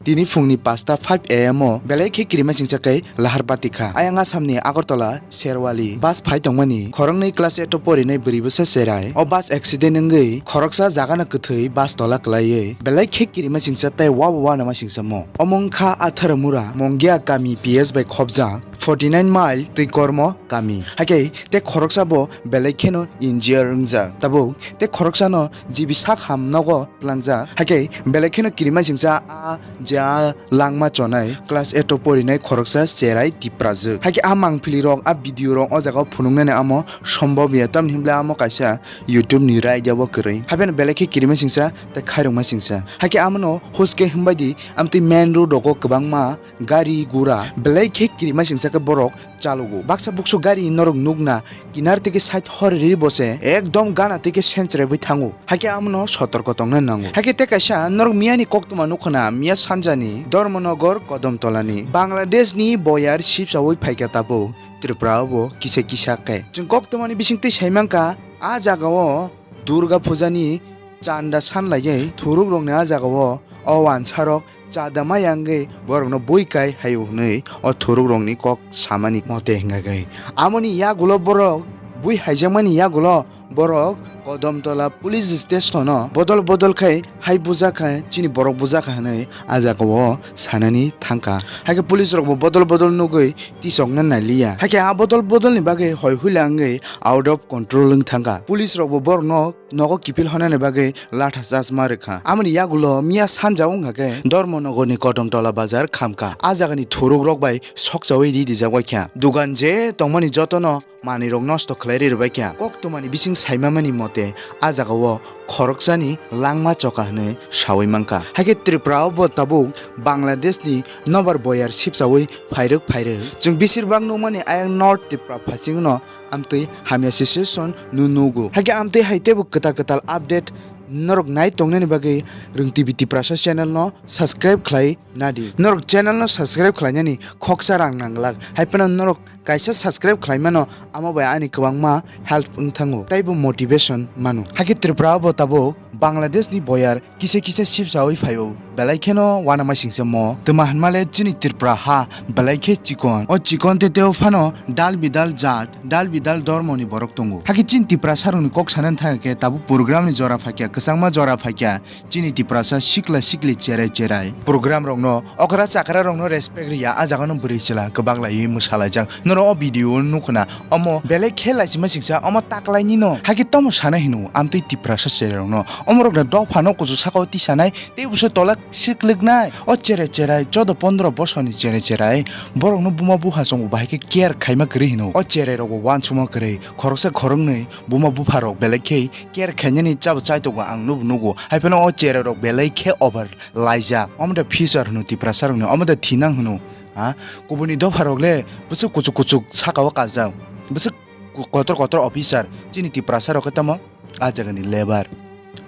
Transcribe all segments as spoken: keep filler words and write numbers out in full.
Tini phungni pasta five A M o belai khe kirima singsa khe lahar bati kha. Ayang Assamni Agartala Serwali bus phai tongmani khoroknwi class eight o porinai bwrwi bwsa cherai. O bus accident wngwi khoroksa jagano kwthwi bus tola kwlaiwi belai khe kirima singsa tei wabo uanama singsa mo. Omo wngkha Atharamura Mongia kami P S bai khobjak forty nine mile twi kormo kami. Hakhe tei khoroksa bo belai kheno injured wngjak. Tabuk tei khoroksano G B sak ham nogo tlangjak. Hakhe belai kheno kirima singsa a je a langma chonai class eight o porinai khoroksa cherai tiprajwk. Hakhe a mangpili rok, a video rok o jaga o phunuknani amo sombobya, tamni hwnba amo kaisa YouTube ni raida bo kwrwi. Hapheno belai khe kirima singsa tei khairokma singsa. Hakhe amono huske hwnbai di, amtwi main road rogo kwbangma gari gura belai khe kirima singsa khe borok chalugo. Baksa buksu gari norok nukna kinar teke side hor riri bose ekdom gana teke senchrai bai thango. Hakhe amono sotorko tongna nango. Hakhe tei kaisa norok miyani koktwma nukhuna miya sanjani Dharmanagar Kodamtolani Bangladeshni boyar sipsawi phaikha tabuk Tripura o bo kisa kisa khe. Chwng koktwmani bisingtwi saimankha a jagao Durga Pujani chanda sanlaiwi thurukrokni a jagao o wansarok chada maya wngwi borokno bui kai haio hwnwi o thurukrokni kok samani mote hwnkha khe. Amoni yagulo borok bui haijakmani yagulo borok Kodamtola police station-o bodol bodol khai hai bujakha, chini borok bujakha hwnwi a jagao sanani thangkha. Hakhe police rokbo bodol bodol nugwi tisokna nailiya. Hakhe a bodol bodolni bagwi hoi huila wngwi out of control wng thangkha. Police rokbo borokno nogo kiphil honani bagwi latha charge ma rwkha. Amoni yagulo miya sanja wngkha khe Dharmanagarni Kodamtola bazar khamkha. A jagani thurukrok bai sokchawi ri rijak waikha. Dugan je tongmani jotono manwirok nosto khlai ri rwbaikha. Koktwmani bising saimamani mote a jagao khoroksani langma choka hwnwi sawi mankha. Hakhe Tripura o bo tabuk Bangladeshni nobar boyar sipchawi phairwk phairwk. Chwng bisirbak nukmani ayang North Tripura phasingno amtwi hamya situation no nugo. Hakhe amtwi hai teibo kwtal kwtal update norok nai tongnani bagwi Rwng T V Tiprasa channel no subscribe khlai nadi. Norok channel no subscribe khlainani khoksa rang nanglak. Hai phano norok kaisa subscribe khlaimano, amo bai ani kwbangma help wng thango, teibo motivation mano. Hakhe Tripura o bo tabuk Bangladesh ni boyar kisa kisa sipsawi phaio, belai kheno uanama singsa mo. Twma hwnmale chini Tripura ha belai khe chikon. O chikon te teo phano dal bidal jat, dal bidal dormo ni borok tongo. Hakhe chini Tiprasa rokni kok sanani thangkhe tabuk program ni jora phaikha, kwchangma jora phaikha. Chini Tiprasa sikla sikli cherai cherai program rokno, okra chakra rokno respect riya, a jagano bwrwi chwla kwbak laiwi mwsalaijak. Norok o video o nukhuna, omo belai khe laichima singsa, omo taklaini no. Hakhe tomo sana hino, amtwi Tiprasa cherai rokno. Omo rokno dophano kuchuk sakao tisanai, tei buso tola siklwknai. O cherai cherai, chodo pondro bosorni cherai cherai, borokno buma bupha chwngbo bahai khe care khaima kwrwi hino. O cherai rokbo uansukma kwrwi, khoroksa khoroknwi buma bupha rok belai khe care khainani chabo chaitogo ang nubo nugo. Hai phano o cherai rok belai khe over laijak. Omo da future hwno Tiprasa rokni, omo da thinang hwno. Ha? Kubuni dopha rok le bwswk kuchuk kuchuk saka o kajak. Bwswk ku-, kotor kotor officer. Chini Tiprasa rok khe tamo a jagani labour.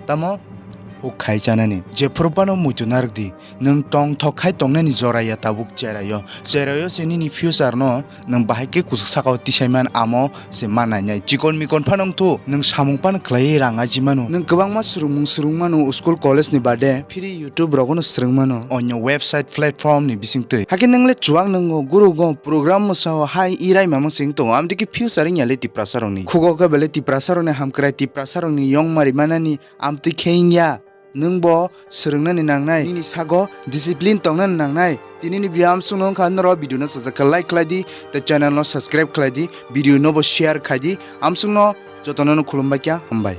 Tamo huk khai chanani. Jephuru phano muitu narwk di. Nwng tongthok khai tongnani jora ya tabuk cherai o. Cherai o se nini future no nwng bahai khe kuchuk saka o tisai man, amo se ma nainai. Chikon mikon phano wngthu, nwng samung phano khlaiwi rang aji mano. Nwng kwbangma swrwngmung swrwng mano, school college ni bade, phiri YouTube rogono swrwng mano, onyo website platform ni bisingtwi. Hakhe nwng le chuak nwngo, guru go program mwsao hai irai mamang sing tongo, amtwi khe future wngya le Tiprasa rokni. Khugo khe belai Tiprasa rokni hamkrai, Tiprasa rokni yongma rimanani amtwi khe wngya. Nwng bo swrwngnani nangnai. Nini sago discipline tongnani nangnai. Tinini video amsukno wngkha norok video no sajak khe like khlai di, tei channel no subscribe khlai di, video no bo share khai di. Amsukno jotono no khulumbai kha, hambai.